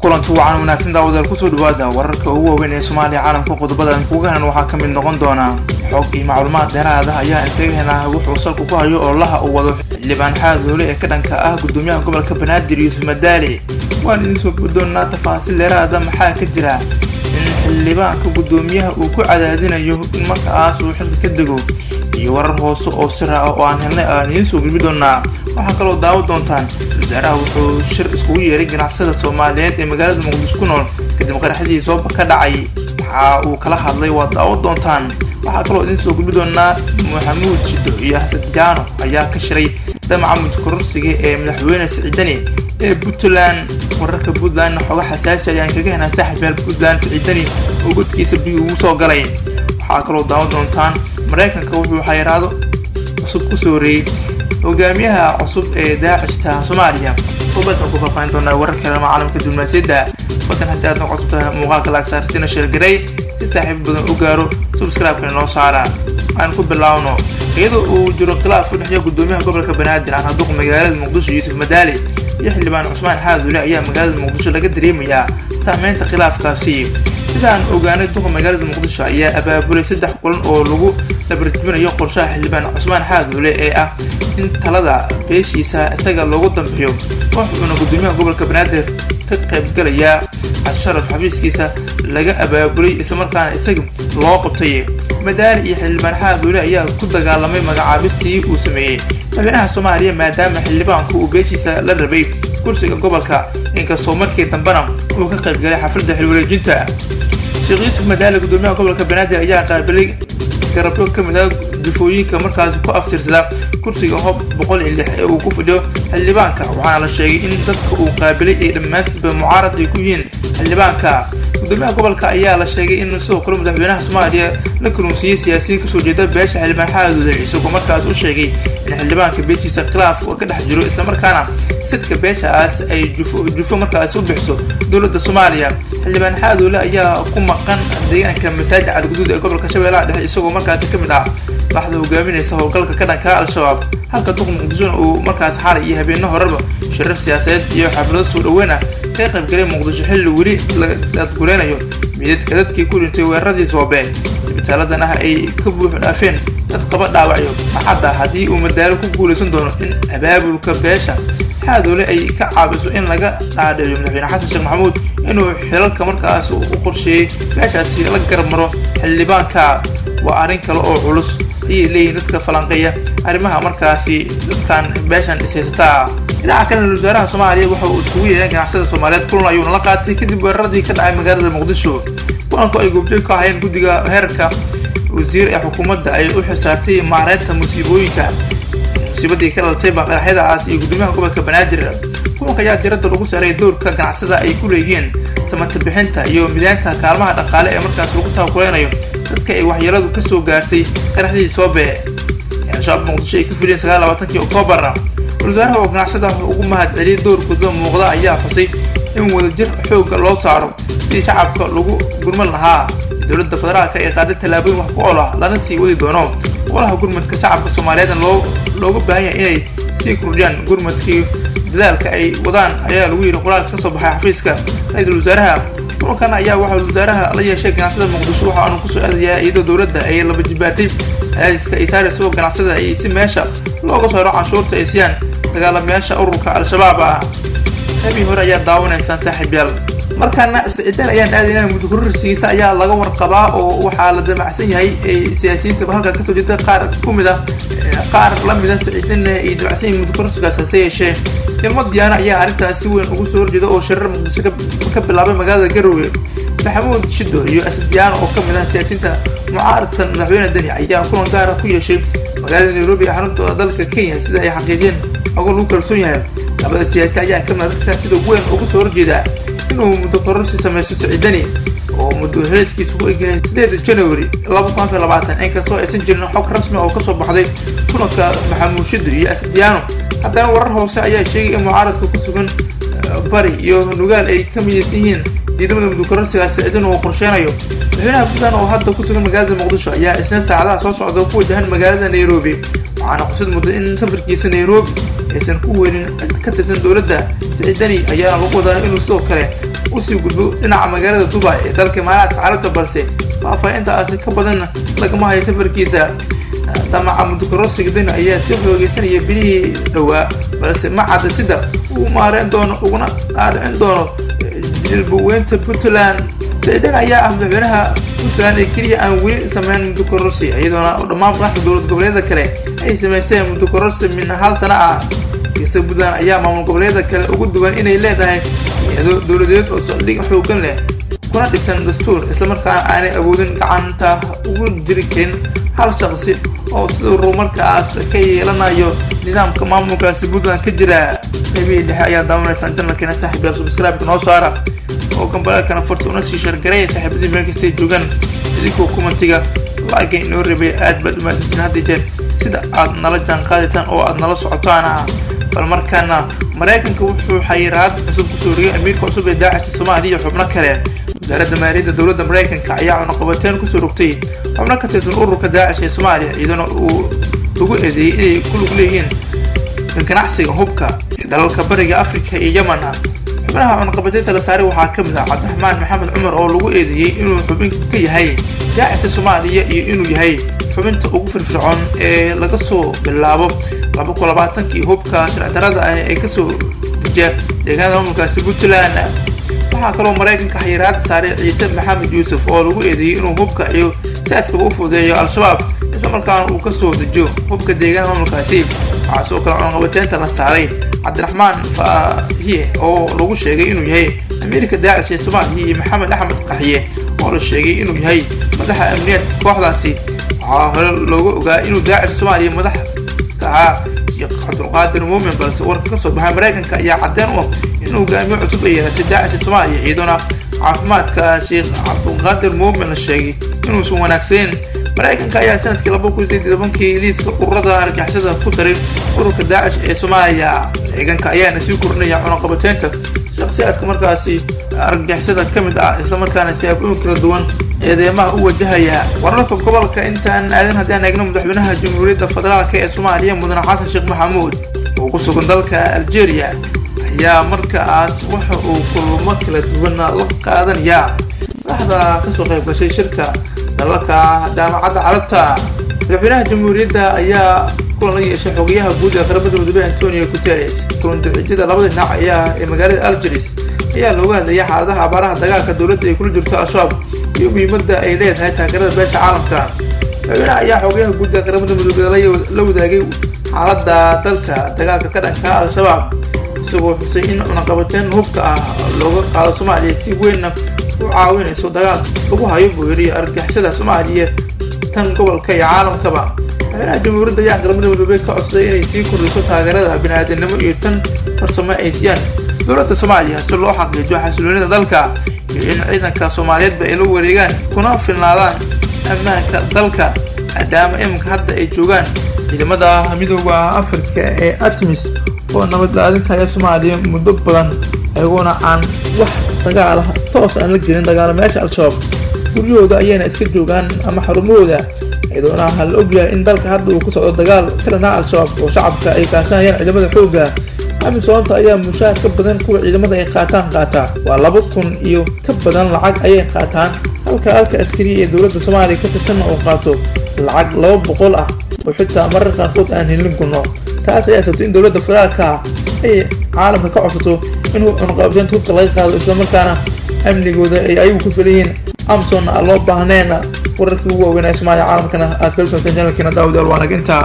Kulanti wacan wanaagsan daawadayaal, kusoo dhawaada wararka ugu waaweyn ee Soomaaliya, caalamka. Qodobada aan kuga helan waxaa ka mid noqon doona xog iyo macluumaad dheeraad ah ayaa intaga helaa wuxuu salku ku hayo ololaha uu wado xildhibaan Xaadoole ee ka dhanka ah gudoomiyaha gobolka Banaadir Yuusuf Madaali. Waan idiin soo gubi doonaa tafaasiil dheeraada. Maxaa ka jira in xildhibaanka gudoomiyaha uu ku cadaadinayo in markaas uu xilka ka dego? Iyo warar hoose oo sir ah oo aan helnay aan idiin soo gudbi doonaa. Waxaa kaloo daawo doontaan wasaaraha wuxuu shir iskugu yeeray ganacsada Soomaaliyeed ee magaalada Muqdisho ku nool kadib qaraxdii sooba ka dhacay. Waxa uu kala hadlay waa daawo doontaan. Waxaa kaloo idiin soo gudbi doonaa Maxamuud Shido iyo Xasan Diyaano ayaa ka shiray damaca mudkororsiga ee madaxweyne Siciidani ee Puntland. Wararka Puntland xooga xasaasi ayaan kaga helnaa saaxiibyaal, Puntland Siciidani oo godkiisa biyo ugu soo galay. Waxaa kaloo daawo doontaan Maraykanka wuxuu xayiraado cusub ku soo horeeyey hogaamiyaha cusub ee Daacishta Soomaaliya. Qodobkan ku faahfaahin doonaa warar kale caalamka diblomaasiyadda. Fadlan haddii aad noo cusub tahay, muuqaalka like saar, sina share garay si saaxiib badan u gaaro, subscribe-kana noo saara. Aan ku bilaawno. Iyadoo uu jiro khilaaf u dhexeeya gudoomiyaha gobolka Banaadir aan haduq magaalada Muqdisho Yuusuf Madaali iyo xildhibaan Cusmaan Xaadoole ayaa magaalada Muqdisho laga dareemayaa saameynta khilaafkaasi. Sidaan ogaanay, duqa magaalada Muqdisho ayaa abaabulay 3 kulan oo lagu dhabarjibinayo qorshaha xildhibaan Cusmaan Xaadoole ee ah in talada beeshiisa isaga loogu dambeeyo. Wuxuuna gudoomiyaha gobolka Banaadir ka qaybgalayaa casharaf xafiiskiisa laga abaabulay, islamarkaana isaga loo qabtay. Madaali iyo xildhibaan Xaadoole ayaa ku dagaalamay magacaabistii uu sameeyey madaxweynaha Soomaaliya, maadaama xildhibaanku uu beeshiisa la rabay kursiga gobolka, inkastoo markii dambena uu ka qaybgalay xafladda xilwareejinta. Sheekh Yuusuf Madaali, gudoomiyaha gobolka Banaadir, ayaa qaabilay garabyo ka mid ah jufooyinka markaasi ku aftirsada kursiga Hob 106 ee uu ku fadhiyo xildhibaanka. Waxaana la sheegay in dadka uu qaabilay ay dhammaantoodba mucaarad ay ku yihiin xildhibaanka. Gudoomiyaha gobolka ayaa la sheegay in sidoo kale madaxweynaha Soomaaliya la kalunsiiyey siyaasiyiin kasoo jeeda beesha xildhibaan Xaadoole, isagoo markaas u sheegay in xildhibaanka beeshiisa khilaaf ka dhex jiro, islamarkaana sidka beeshaas ay jufo jufo markaas u bixiso dowladda Soomaaliya. Xildhibaan Xaadoole ayaa ku maqan deegaanka Masaajid Cadguduud ee gobolka Shabeellaha Dhexe, isagoo markaasi ka mid ah madaxda hogaaminaysa howlgalka ka dhanka Al-Shabaab, halka duq Muqdishona uu markaas xalay iyo habeenno horeba shirar siyaasadeed iyo xaflado soo dhaweyn ah ka qaybgalay Muqdisho, xilli weli la daadgureynayo midadka dadkii ku dhintay weeraradii Soobe, isbitaaladan ah ay ka buux dhaafeen dad qaba dhaawacyo. Maxadda haddii uu Madaalo ku guulaysan doono in abaabulka beesha Xaadoole ay ka caabiso in laga dhaadhiciyo madaxweyne Xasan Sheekh Maxamuud inuu xilalka markaas u qorsheeyey beeshaasi la garab maro xildhibaanka, waa arrin kale oo culus, ayay leeyihiin dadka falanqeeya arrimaha markaasi dadkan beeshan ishaysataa. Dhinaca kalena, wasaaraha Soomaaliya waxa uu isugu yeeray ganacsada Soomaaliyeed. Kulan ayuuna la qaatay kadib weeraradii ka dhacay magaalada Muqdisho. Kulanku ay goobjoog ka ahayeen guddiga heerka wasiir ee xukuumadda ay u xisaartay maareynta musiibooyinka, musiibadii ka dhalatay qaraxyadaas iyo gudoomiyaha gobolka Banaadir. Kulanka ayaa diiradda lagu saaray doorka ganacsada ay ku leeyihiin samata bixinta iyo mideynta kaalmaha dhaqaale ee markaas lagu taakuleynayo dadka ay waxyeeladu kasoo gaartay qaraxdii Soobe ee Al-Shabaab Muqdisho ay ka fuliyeen 29-kii Oktoobar. Wasaaraha oo ganacsada ugu mahad celiyay doorkooda muuqda ayaa xusay in wadajir xoogga loo saaro sidii shacabka lagu gurman lahaa, dowladda federaalka ay qaaday tallaabooyin wax ku ool ah, lana sii wadi doono golaha gurmadka shacabka Soomaaliyeedna looga baahan yahay inay sii kordhiyaan gurmadkii dadaalka ay wadaan, ayaa lagu yidhi qoraalka kasoo baxay xafiiska ra-iisul wasaaraha. Kulankan ayaa waxaa wasaaraha la yeeshay ganacsada Muqdisho waxa aanu kusoo aadayaa iyadoo dowladda ay laba jibaartay cadaadiska ay saarayso ganacsada ay si meesha looga saaro canshuurta ay siiyaan dagaalamayaasha ururka Al-Shabaab ah. Qaybihii hore ayaa daawanaysaan, saaxiibyaal. Markaana Siciidan ayaan aadaynaa. Mudkororsigiisa ayaa laga warqabaa oo waxaa la damacsan yahay ay siyaasiyiinta halkaa kasoo jeeda qaar ku mid ah, qaar la mid ah Siciidanna ay damacsan yihiin mudkororsigaas. Hase yeeshee, Ilmo Diyaana ayaa arrintaas si weyn ugu soo horjeeda oo shirar Muqdisho ka bilaabay magaalada Garowe. Maxamuud Shido iyo Asad Diyaano oo ka mid ah siyaasiyiinta mucaaradsan madaxweyne Deni ayaa kulan gaar ah ku yeeshay magaalada Nairobi ee xarunta dalka Kenya, sida ay xaqiijiyeen ogo lagu kalsoon yahay. Labada siyaasi ayaa ka mid ah dadka sida weyn ugu soo horjeeda inuu muddo kororsi samaysto Siciidani oo muddo xileedkiisu ku egyahay 8 January 2024. Inkastoo aysan jirin xog rasmi oo kasoo baxday kulanka Maxamuud Shido iyo Asad Diyaano, haddana warar hoose ayaa sheegay in mucaaradka ku sugan Bari iyo Nugaal ay ka midaysan yihiin diidamada muddo kororsigaas Siciidan uu qorsheynayo. Madaxweynaha Puntland oo hadda ku sugan magaalada Muqdisho ayaa isna saacadaha soo socda ku wajahan magaalada Nairobi, waxaana xusid muddo in safarkiisa Nairobi aysan ku weynin cid ka tirsan dowladda. Siciidani ayaa lagu wadaa inuu sidoo kale Usii gudbo dhinaca magaalada Dubai ee dalka Imaaraadka Carabta, balse faahfaahintaasi ka badan lagama hayo safarkiisa. Damaca muddokororsiga Deni ayaa sii xoogeysanaya bilihii dhowaa, balse ma cadda sida uu maareyn doono uguna dhaadhicin doono jilbaweynta Puntland. Saciid Deni ayaa ah madaxweynaha Puntland ee keliya aan weli sameyn muddokororsi, iyadoona dhammaan madaxda dowlad goboleedyada kale ay sameysteen muddokororsi min hal sano ah. Siyaasada Puntland ayaa maamul goboleedyada kale ugu duwan inay leedahay hay'ado dowladeed oo saldhig xoogan leh kuna dhisan dastuur, islamarkaana aanay awoodin gacanta ugu jiri karin hal shaqsi oo sida markaas ka yeelanayo nidaamka maamulkaasi Puntland ka jira. Qaybihii dhexe ayaa daawanaysaan channelkeena. Saaxiib yaal, subscribe-ka noo saara oo gambaleelkana furta, una sii share gareeya saaxiibadii meel kastay joogaan. Idinkoo commentiga like inoo rabay, aad baad umahadsantiin hadda jeer sida aad nala jaan qaadataan oo aad nala socotaan. Bal markaana Maraykanka wuxuu xayiraad cusub kusoo rogay amiirka cusub ee Daacishta Soomaaliya iyo xubno kale. Wasaaradda maaliyadda dowladda Maraykanka ayaa cunaqabateyn kusoo rogtay xubno ka tirsan ururka Daacish ee Soomaaliya, iyadana uu lagu eedeeyey inay ku lug leeyihiin ganacsiga hubka ee dalalka Bariga Afrika iyo Yemen. Xubnaha cunaqabateynta la saaray waxaa ka mid ah Cabdiraxmaan Maxamed Cumar, oo lagu eedeeyey inuu xubin ka yahay Daacishta Soomaaliya iyo inuu yahay xubinta ugu firfircoon ee laga soo bilaabo 2020-kii hubka sharci darrada ah ee kasoo dejiya deegaanada maamulkaasi Puntland. Waxaa kaloo Maraykanka xayiraad saaray Ciise Maxamed Yuusuf, oo lagu eedeeyey inuu hubka iyo saadkaba u fududeeyo Al-Shabaab, islamarkaana uu kasoo dejiyo hubka deegaanada maamulkaasi. Waxaa sidoo kale cunaqabateynta la saaray Cabdiraxmaan Faahiye, oo lagu sheegay inuu yahay amiirka Daacish ee Soomaaliya, iyo Maxamed Axmed Qaxiye, oo la sheegay inuu yahay madaxa amniyaadka kooxdaasi. Waxaa hore looga ogaa inuu Daacish Soomaaliya madax ka ahaa Sheekh Cabdulqaadir Muumin, balse warka kasoo baxay Maraykanka ayaa caddeyn u ah in hogaamiye cusub ay yeelatay Daacish Soomaaliya, iyadoona caafimaadka Sheekh Cabdulqaadir Muumin la sheegay inuusan wanaagsaneyn. Maraykanka ayaa sanadkii 2018-kii liiska ururada argagixisada ku daray ururka Daacish ee Soomaaliya. Maraykanka ayaana sii kordhinaya cunaqabateynta shakhsiyaadka markaasi argagixisada ka mid ah, islamarkaana siyaabooyin kala duwan eedeemaha u wajahaya. Wararka gobolka intaan aadan haddii aan eegno, madaxweynaha Jamhuuriyadda Federaalka ee Soomaaliya, Mudane Xasan Sheekh Maxamuud, oo ku sugan dalka Algeria, ayaa markaas waxa uu kulamo kala duwan la qaadanayaa madaxda kasoo qayb gashay shirka dalalka Jaamacadda Carabta. Madaxweynaha Jamhuuriyadda ayaa kulan la yeeshay xogayaha guud ee Qaramada Midoobey, Antonio Guterres. Kulan duceedyada labada dhinac ayaa ee magaalada Algeris ayaa looga hadlayay xaaladaha abaaraha, dagaalka dowladda ay kula jirto Al-Shabaab iyo muhiimadda ay leedahay taageerada beesha caalamka. Madaxweynaha ayaa xogayaha guud ee Qaramada Midoobey la wadaagay xaaladda dalka, dagaalka ka dhanka Al-Shabaab, isagoo xusay in cunaqabateyn hubka ah looga qaado Soomaaliya si weynna u caawinayso dagaal lagu hayo, buu yidhi, argagixisada Soomaaliya, tan gobolka iyo caalamkaba. Madaxweynaha Jamhuuriyadda ayaa Qaramada Midoobey ka codsaday inay sii kordhiso taageerada bini'aadanimo iyo tan farsamo ay siiyaan dowladda Soomaaliya si loo xaqiijiyo xasiloonida dalka iyo in ciidanka Soomaaliyeedba ay la wareegaan kuna filnaadaan ammaanka dalka, maadaama iminka hadda ay joogaan ciidamada Midooda Afrika ee ATMIS oo nabad ilaalinta Soomaaliya muddo badan, ayagoona aan wax dagaal ah toos aan la gelin dagaalamayaasha Al-Shabaab. Guryahooda ayayna iska joogaan ama xarumahooda, iyadoona la ogyahay in dalka hadda uu ku socdo dagaal ka dhanaa Al-Shabaab oo shacabka ay kaashanayaan ciidamada xoogga. AMISOMta ayaa mushaar ka badan kuwa ciidamada ay qaataan qaataa, waa 2000 iyo ka badan lacag ayay qaataan, halka halka askari ee dowladda Soomaaliya ka tirsanna uu qaato lacag 200 ah oo xitaa marar qaarkood aan helin gunno. Taas ayaa sabtay in dowladda federaalka ay caalamka ka codsato in cunaqabateynta hubka laga qaado, islamarkaana amnigooda ay ayagu ku filan yihiin, AMISOMna aan loo baahneyn. Wararkii ugu waaweynaa Soomaaliya caalamkana aad kala socoteen channelkeena, daawadayaal, waa naga intaa.